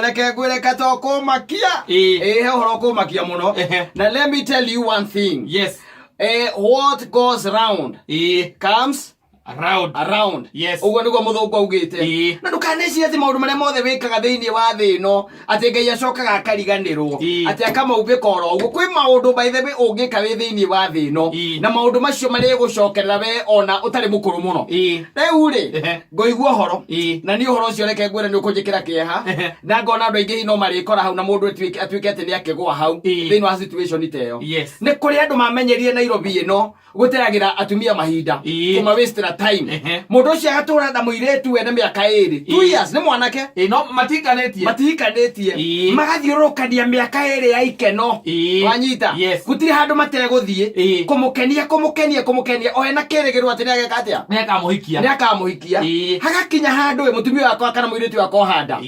ũcio reke ngwĩre kata ũkũmakia. Ĩĩ, he ũhoro ũkũmakia mũno. Na let me tell you one thing. What goes round comes Round. around. Ũguo nĩguo mũthũngũ augĩte. Na ndũkanecirie atĩ maũndũ marĩa mothe wĩkaga thĩinĩ wa thĩ ĩno atĩ Ngai acokaga akariganĩrwo, atĩ akamaumbĩka oro ũguo. Kwĩ maũndũ, by the way, ũngĩka wĩ thĩinĩ wa thĩ ĩno, na maũndũ macio marĩgũcokerera we ona ũtarĩ mũkũrũ mũno. Rĩu rĩ, ngũigua ũhoro, na niĩ ũhoro ũcio reke ngwĩre nĩ ũkũnjĩkĩra kĩeha, na ngona andũ aingĩ hihi no marĩkora hau na mũndũ atuĩke atĩ nĩ akĩgũa hau thĩinĩ wa situation ta ĩyo. Nĩ kũrĩ andũ mamenyerire Nairobi ĩno gũteagĩra atumia mahinda, kũma wastera time. Mũndũ ũcio agatũra na mũirĩtu wene mĩaka 2, 2 years, nĩ mwanake. Ĩĩ, no matikanĩtie. Matihikanĩtie. Magathiũrũrũkania mĩaka 2 ya ikeno. Wanyita? Yes. Gũtirĩ handũ mategũthiĩ kũmũkenia, kũmũkenia, kũmũkenia, o ena kĩrĩgĩrĩro atĩ nĩageka atĩa? Nĩ akamũhikia. Nĩ akamũhikia. Hagakinya handũ ĩ mũtumia wakwa kana mũirĩtu wakwa ohanda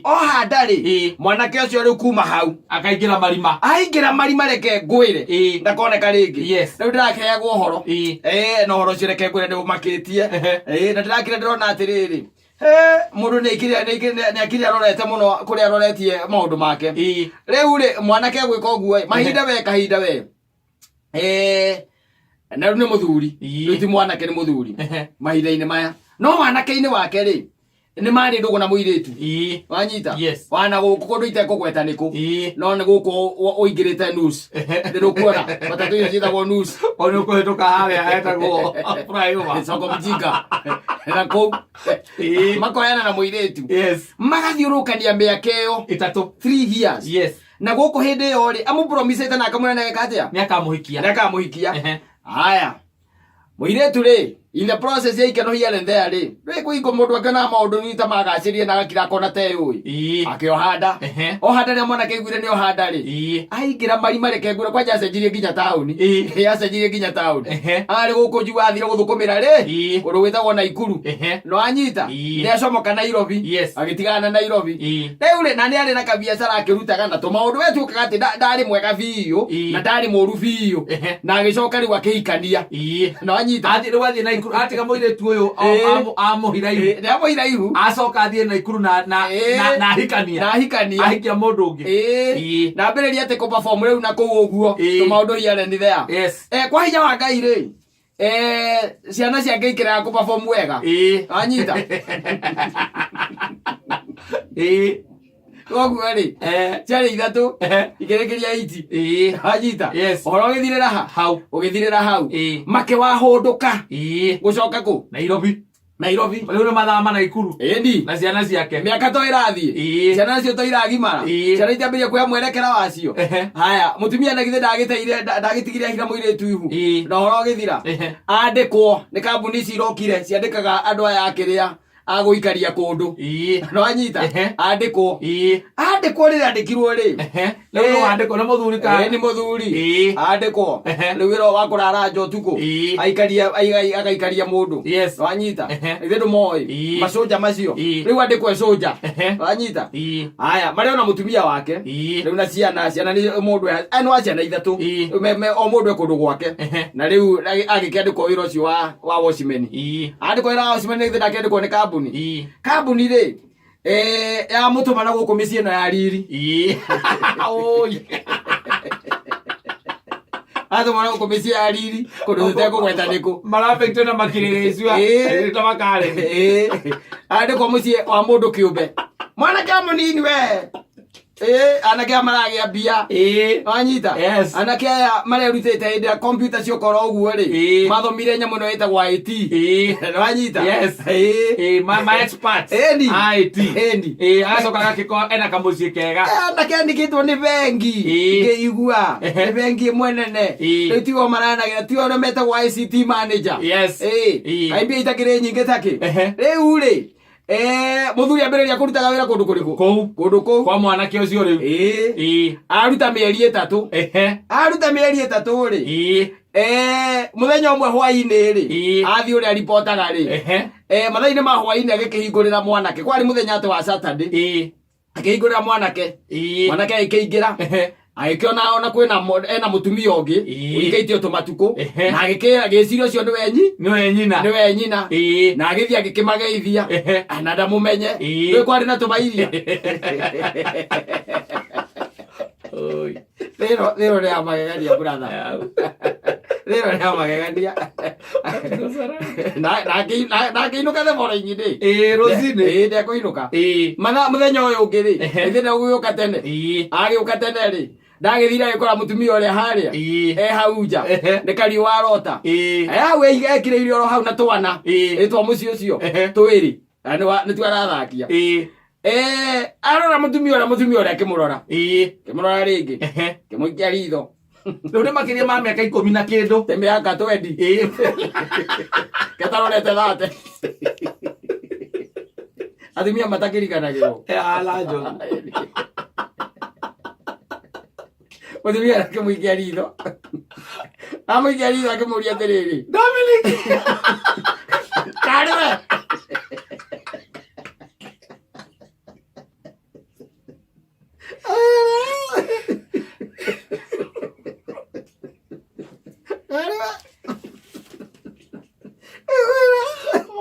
ohanda rĩ, mwanake ũcio rĩu kuma hau akaingĩra marima. Aingĩra marima, reke ngwĩre, ndakoneka rĩngĩ. Rĩu ndĩrakeagwo ũhoro. Na ũhoro ũcio reke ngwĩre nĩ ũmakĩtie. Na ndĩrakire ndĩrona atĩrĩrĩ, he mũndũ nĩ aikire nĩ akire arorete mũno kũrĩa aroretie maũndũ make. Rĩu rĩ, mwanake gwĩka ũguo ĩ, mahinda we, kahinda we, na rĩu nĩ mũthuri. Rĩu ti mwanake, nĩ mũthuri mahinda-inĩ maya, no wanake-inĩ wake rĩ, nĩ marĩ ndũgũ na mũirĩtu. Wanyita? Yes. Wana gũkũ kũndũ itekũgweta nĩkũ, no nĩ gũkũ ũingĩrĩte news nĩ rũkuona matatũ icio ciĩtagwo news. O nĩ ũkũhĩtũka harĩa etagwo flyover. Soko mjinga na kũu makoyana na mũirĩtu, magathiũrũkania mĩaka ĩyo 3. 3 years. Na gũkũ hĩndĩ ĩyo rĩ, amũpromisĩte na akamwĩra nĩageka atĩa? Nĩ akamũhikia. Nĩ akamũhikia. Haya, mũirĩtu rĩ, in the process ya ikeno here and there rĩ, rĩ kũhingo mũndũ akĩonaga maũndũ rĩu ta magacĩrie na agakira akona ta ĩũĩ, akĩohanda. Ohanda, rĩrĩa mwanake aiguire nĩ ohanda rĩ, aingĩra marima, reke ngwĩre, kwanja acenjirie nginya taũni. Acenjirie nginya taũni. Arĩ gũkũ njigua athire gũthũkũmĩra rĩ kũndũ gwĩtagwo Naikuru. No anyita nĩ acomoka Nairobi. Agĩtigana na Nairobi. Rĩu rĩ, na nĩ arĩ na kabiacara akĩrutaga na tũmaũndũ we tuĩkaga atĩ ndarĩ mwega biũ na ndarĩ mũru biũ, na agĩcoka rĩu akĩhikania. No anyita. Athiĩ rĩu, athiĩ Naikuru, atiga mũirĩtu ũyũ amũhira ihu. Nĩ amũhira ihu. Acoka athiĩ Naikuru na na ahikania. Na ahikania. Ahikia mũndũ ũngĩ. Na ambĩrĩria atĩ kũ-perform rĩu na kũu ũguo, tũmaũndũ here and there. Kwa hinya wa Ngai rĩ, ciana ciake ikĩrega kũ-perform wega. Wanyita? Koguo rĩ, ciarĩ ithatũ, ikĩrĩkĩria iti. Wanyita? Yes. Ũhoro ũgĩthirĩra ha? Hau. Ũgĩthirĩra hau. Makĩwahũndũka gũcoka kũ? Nairobi. Nairobi. Rĩu nĩ mathama Naikuru na ciana ciake. Mĩaka to ĩrathiĩ, ciana nacio to iragimara, ciana itiambĩrĩria kuoya mwerekera wacio. Haya, mũtumia na githĩ ndagĩteire, ndagĩtigire ahira mũirĩtu ihu, na ũhoro ũgĩthira. Andĩkwo nĩ kambuni ici irokire ciandĩkaga andũ aya akĩrĩa agũikaria kũndũ. No anyita? Andĩkwo. Andĩkwo, rĩrĩa andĩkirwo rĩ, Rĩu nĩ wandĩkwo nĩ mũthuri ka? Nĩ mũthuri. Andĩkwo. Rĩu wĩra wa kũrara nja ũtukũ, aikaria agaikaria mũndũ. Wanyita? Ithe ndũmoĩ macoja macio? Rĩu andĩkwo e coja. Wanyita? Haya, marĩ ona mũtumia wake rĩu na ciana, ciana nĩ mũndũ nĩ wa ciana ithatũ. Rĩu o mũndũ e kũndũ gwake. Na rĩu agĩkĩandĩkwo wĩra ũcio wa watchman. Andĩkwo wĩra wa watchman, githĩ ndakĩandĩkwo nĩ kambuni? Kambuni rĩ, ya mũtũma na gũkũ mĩciĩ ĩno ya riri. Oi. Atũma na gũkũ mĩciĩ ya riri kũndũ tũtekũgweta nĩkũ. Marabĩtwo na makirĩrĩcua. Ta makarĩ. Andĩkwo mũciĩ wa mũndũ kĩũmbe, mwanake mũnini we. Anake aya maragĩa mbia. Wanyita? Yes. Anake aya marerutĩte hĩndĩ ĩrĩa kompiuta ciokorwo ũguo rĩ, mathomire nyamũ ĩno ĩtagwo IT. Wanyita? Yes. Ma experts. Ĩni. IT. Ĩni. Agacoka agakĩkorwo ena kamũciĩ kega. Anake andĩkĩtwo nĩ bengi. Ngĩigua nĩ bengi ĩmwe nene. Rĩu tigo maranagĩra, tigo arĩa metagwo ICT manager. Kaĩ mbia itakĩrĩ nyingĩ takĩ? Rĩu rĩ, mũthuri ambĩrĩria kũrutaga wĩra kũndũ kũrĩkũ? Kũu. Kũndũ kũu. Kwa mwanake ũcio rĩu. Aruta mĩeri 3. Aruta mĩeri 3 rĩ, mũthenya ũmwe hwaĩ-inĩ rĩ, athiĩ ũrĩa ripotaga rĩ, mathaa-inĩ ma hwaĩ-inĩ agĩkĩhingũrĩra mwanake, kwarĩ mũthenya atĩ wa Saturday, akĩhingũrĩra mwanake. Mwanake agĩkĩingĩra. Agĩkĩona ona kwĩna ena mũtumia ũngĩ ũikĩtie tũmatukũ, na agĩciria ũcio nĩwe nyi Nĩwe nyina. Nĩwe nyina. Na agĩthiĩ agĩkĩmageithia na ndamũmenye. Rĩu kwarĩ na tũmairia. Oi. Thĩno thĩno nĩ ya magegania, brother, thĩno nĩ ya magegania. Na akĩinũka the following day. Ĩĩ, rũcinĩ. Ĩĩ, ndekũinũka mathaa mũthenya ũyũ ũngĩ rĩ, ithe ndegũgĩũka tene. Agĩũka tene rĩ, ndagĩthire agĩkora mũtumia ũrĩa harĩa e hau nja nĩ kariũ warota. Hau ekirĩire oro hau na twana ĩtwa mũciĩ ũcio twĩrĩ. Na nĩtuo arathakia. Arora mũtumia ũrĩa, mũtumia ũrĩa akĩmũrora, akĩmũrora rĩngĩ, akĩmũikia ritho. Rĩu nĩ makĩria ma mĩaka 10 na kĩndũ. Te mĩaka 20 ketarorete 30. Atumia matakĩriganagĩrwo. Ala njogu. Mũtumia akĩmũikia ritho, amũikia ritho, akĩmũria atĩrĩrĩ, Dominic. Karĩ we? Karĩ we?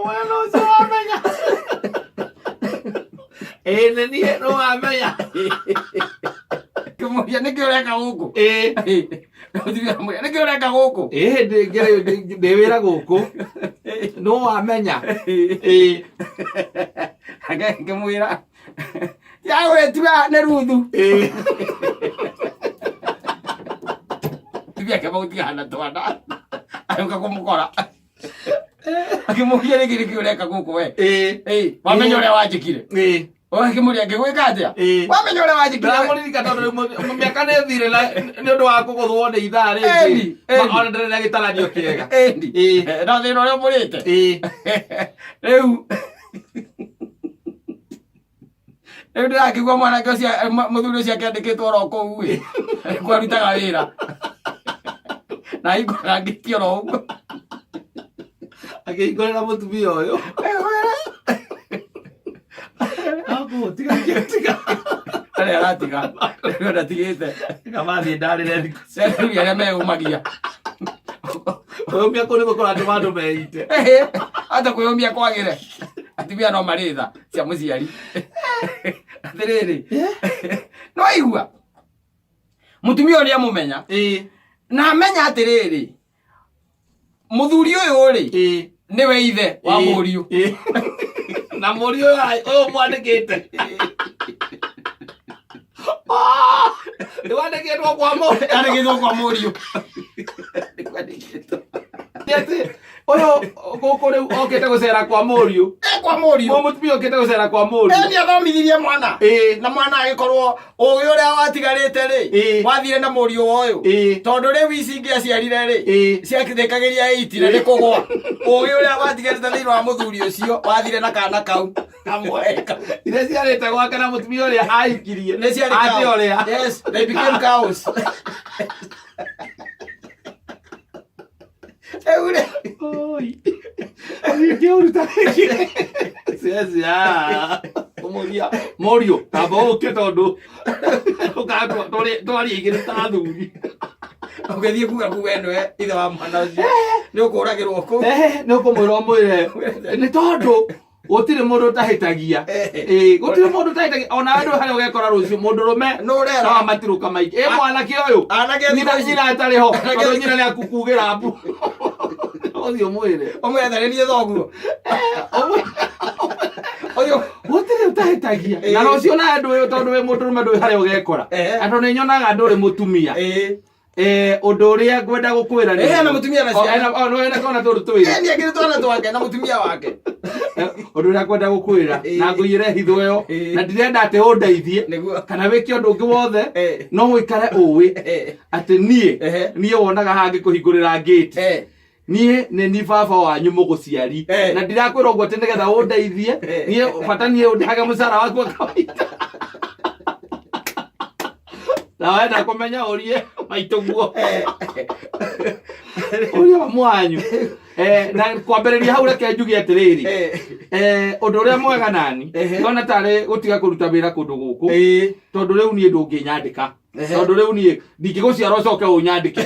Mwena ũcio wamenya. Ĩĩ, nĩ niĩ no wamenya. Kĩmũria, nĩkĩ ũreka gũkũ? Mũtumia amwĩra, nĩkĩ ũreka gũkũ? Ĩĩ, ndĩ wĩra gũkũ no wamenya. Ĩĩ. Akĩmwĩra yagwĩtua nĩ Ruthu. Mũtumia akĩmũtigana na twana, agĩũka kũmũkora, akĩmũria, nĩkĩ ũreka gũkũ we? Ĩĩ, wamenya ũrĩa wanjĩkire? Akĩmũria, ngĩgwĩka atĩa? Wamenya ũrĩa wanjĩkire? Ndĩramũririkana tondũ rĩu mĩaka nĩ ĩthire na nĩ ũndũ wa kũgũthwo nĩ ithaa rĩngĩ. Ĩni. Ona ndĩrĩ na gĩtaranio kĩega. Ĩni. Na thĩna ũrĩa mũrĩte rĩu ndĩrakĩgua mwanake ũcio, mũthuri ũcio akĩandĩkĩtwo oro kũu ĩ kwarutaga wĩra na hingũraga ngĩti oro ũguo. Akĩhingũrĩra mũtumia ũyũ. Akũtiga tiga. Arĩa aratiga rĩu ndatigĩte. Tiga mathiĩ ndarĩre thikũ. Rĩu arĩa meyũmagia. Kwĩyũmia kũu nĩguo kũratũma andũ meite. Ata kwĩyũmia kwagĩre, atumia no marĩ tha cia mũciari. Atĩrĩrĩ, no igua mũtumia ũrĩa amũmenya na amenya atĩrĩrĩ, mũthuri ũyũ rĩ, nĩwe ithe wa mũriũ. Na mũriũ ũyũ ũyũ mwandĩkĩte. Nĩ wandĩkĩtwo kwa mũriũ. Andĩkĩtwo kwa mũriũ. Nĩ atĩ ũyũ gũkũ rĩu okĩte gũcera kwa mũriũ. Eh, kwa mũriũ. Mũtumia okĩte gũcera kwa mũriũ. Nĩ athomithirie mwana na mwana agĩkorwo ũgĩ ũrĩa watigarĩte rĩ, wathire na mũriũ ũyũ, tondũ rĩu ici ingĩ aciarire rĩ, ciathĩkagĩria 8 na nĩ kũgwa. Ũgĩ ũrĩa watigarĩte thĩinĩ wa mũthuri ũcio wathire na kana kau kamwe. Iria ciarĩte gwake na mũtumia ũrĩa ahikirie. Nĩ ciarĩ Ate cow. ũrĩa. Yes, they became cows. Rĩu rĩ, Oi. Ingĩũruta rĩngĩ. Yes, ya. Ũmũria mũriũ tamba ũke tondũ twaria igĩrĩ ta athuri. Ũgĩthiĩ kuga kuga ĩno ithe wa mwana ũcio, nĩ ũkũragĩrwo kũu. Nĩ ũkũmwĩra ũmwĩre nĩ tondũ gũtirĩ mũndũ ũtahĩtagia. Ĩĩ, gũtirĩ mũndũ ũtahĩtagia, ona we ndũĩ harĩa ũgekora rũciũ mũndũrũme. Nũ ũrera? No matirũka maingĩ ĩ mwanake ũyũ. Anake a nyina thikũ ici. Nyina atarĩ ho Anake a tondũ nyina nĩ akũkugĩra mbu, ũthiĩ ũmwĩre. Ũmwethere niĩ thoguo. Ũyũ Gũtirĩ ũtahĩtagia. Na rũciũ nawe ndũĩ, tondũ wĩ mũndũrũme ndũĩ harĩa ũgekora. Andũ nĩ nyonaga ndũrĩ mũtumia. Ũndũ ũrĩa ngwenda gũkwĩra nĩ Ena mũtumia na O, ciana. o, no, ena twana tũrũ twĩrĩ. Nĩ akĩrĩ twana twake na mũtumia wake. Ũndũ ũrĩa ngwenda gũkwĩra na ngũiyĩre hitho ĩyo na ndirenda atĩ ũndeithie kana wĩke ũndũ ũngĩ wothe, no ũikare ũĩ atĩ niĩ niĩ wonaga haha ngĩkũhingũrĩra ngĩti, niĩ nĩ ni baba wanyu mũgũciari. Na ndirakwĩra ũguo atĩ nĩgetha ũndeithie. Niĩ bata niĩ ũndĩhage mũcara waku wa kawaida, na wenda kũmenya ũrie maitũguo, ũrie mamu wanyu. Na kwambĩrĩria hau, reke njuge atĩrĩrĩ, ũndũ ũrĩa mwega nani ndona tarĩ gũtiga kũruta wĩra kũndũ gũkũ, tondũ rĩu niĩ ndũngĩnyandĩka. Tondũ rĩu niĩ ndingĩgũciara ũcoke ũnyandĩke.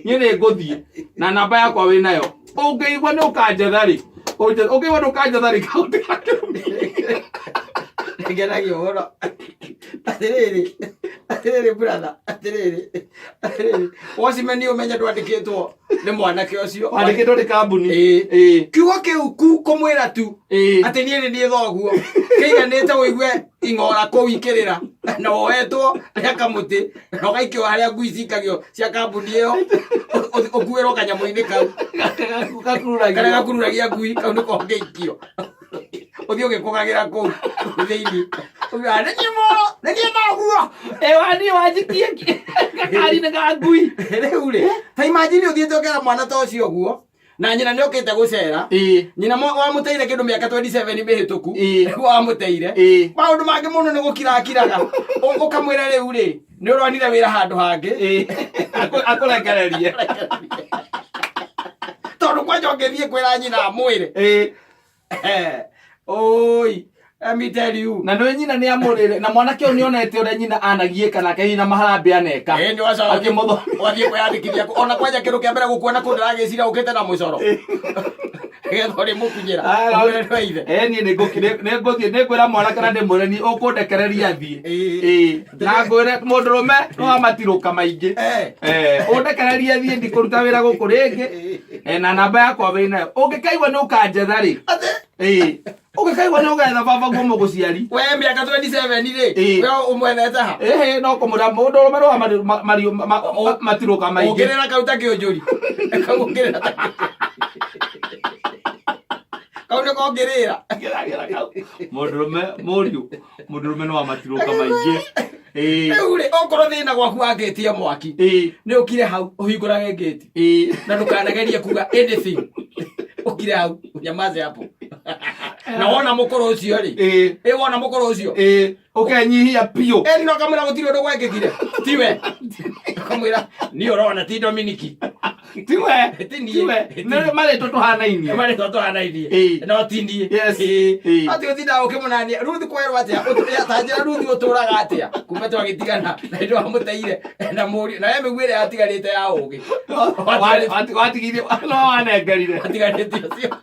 Niĩ nĩ ngũthiĩ na namba yakwa wĩ nayo. Ũngĩigua nĩ ũkanjetha rĩ, ũngĩigua nĩ ũkanjetha rĩ, kaũndũ gakĩrũmĩrĩire. Ngenagio mũno. Atĩrĩrĩ, atĩrĩrĩ brother, atĩrĩrĩ, atĩrĩrĩ. Watchman ũmenye ndwandĩkĩtwo nĩ mwanake ũcio. Wandĩkĩtwo nĩ kambuni. Kiugo kĩu ku kũmwĩra tu atĩ niĩ nĩ niĩ thoguo kĩiganĩte ũigue ing'ora kũu ikĩrĩra na woetwo rĩa kamũtĩ na ũgaikio harĩa ngui cikagio cia kambuni ĩyo, ũkuĩrwo kanyamũ-inĩ kau karĩa gakururagia ngui kau nĩko ũngĩikio, ũthiĩ ũgĩkũgagĩra kũu thĩinĩ. Ũkiuga, "Nĩ niĩ mũro, nĩ niĩ thoguo." Ĩwa niĩ wanjikie gakari-inĩ ka ngui. Rĩu rĩ, ta imagine ũthiĩte ũkera mwana ta ũcio ũguo na nyina nĩ okĩte gũcera. Nyina wamũteire kĩndũ mĩaka 27 mĩhĩtũku. Rĩu wamũteire maũndũ mangĩ mũno nĩ gũkirakiraga. Ũkamwĩra rĩu rĩ nĩ ũronire wĩra handũ hangĩ. Akũrekererie. Tondũ kwanja ũngĩthiĩ kwĩra nyina amwĩre, oi, let me tell you. Na nĩ nyina nĩ amũrĩre na mwanake ũyũ nĩonete ũrĩa nyina anagiĩka nake hihi na maharambĩ aneka. Nĩ wacoka Akĩmũthomithia. Ũgathiĩ kwĩyandĩkithia ona kwanja kĩndũ kĩa mbere gũkuona kũndũ ndĩragĩciria ũkĩte na mũcoro getha ũrĩmũkunyĩra ũmwĩre nĩ wa ithe. Niĩ nĩ ngũthiĩ nĩ ngwĩra mwanake na ndĩmwĩre niĩ ũkũndekereria thiĩ. Na ngwĩre mũndũrũme no amatirũka maingĩ. Ũndekererie thiĩ, ndikũruta wĩra gũkũ rĩngĩ. Na namba yakwa wĩ nayo, ũngĩkaigua nĩ ũkanjetha rĩ. Ũngĩkaigua nĩ ũgetha baba guo mũgũciari. We mĩaka 27 rĩ, we ũmwethete ha? Ĩhĩ, no kũmũra mũndũrũme no matirũka maingĩ. Ũngĩrĩra kau ta kĩũnjũri kau, ũngĩrĩra ta kau nĩko ũngĩrĩra. Geragĩra kau. Mũndũrũme, mũriũ, mũndũrũme no amatirũka maingĩ. Rĩu rĩ, okorwo thĩna gwaku wakĩtie mwaki, nĩ ũkire hau ũhingũrage ngĩti na ndũkanagerie kuga anything, ũkire hau, ũnyamaze hapo. Na wona mũkũrũ ũcio rĩ, ĩ wona mũkũrũ ũcio, Ũkenyihia biũ. Ĩni no kamwĩra gũtirĩ ũndũ gwekĩkire, tiwe, kamwĩra niĩ ũrona ti Dominiki. Tiwe. Ti niĩ. Tiwe nĩ marĩtwa tũhanainie. Marĩtwa tũhanainie. No ti niĩ. Atĩ ũtindaga ũkĩmũnania Ruth kwerwo atĩa? Ta njĩra, Ruth ũtũraga atĩa kuma twagĩtigana na indo wamũteire na mũriũ na we mĩguĩ ĩrĩa yatigarĩte ya ũgĩ? Watigithie no wanengerire. Watigarĩte ũcio.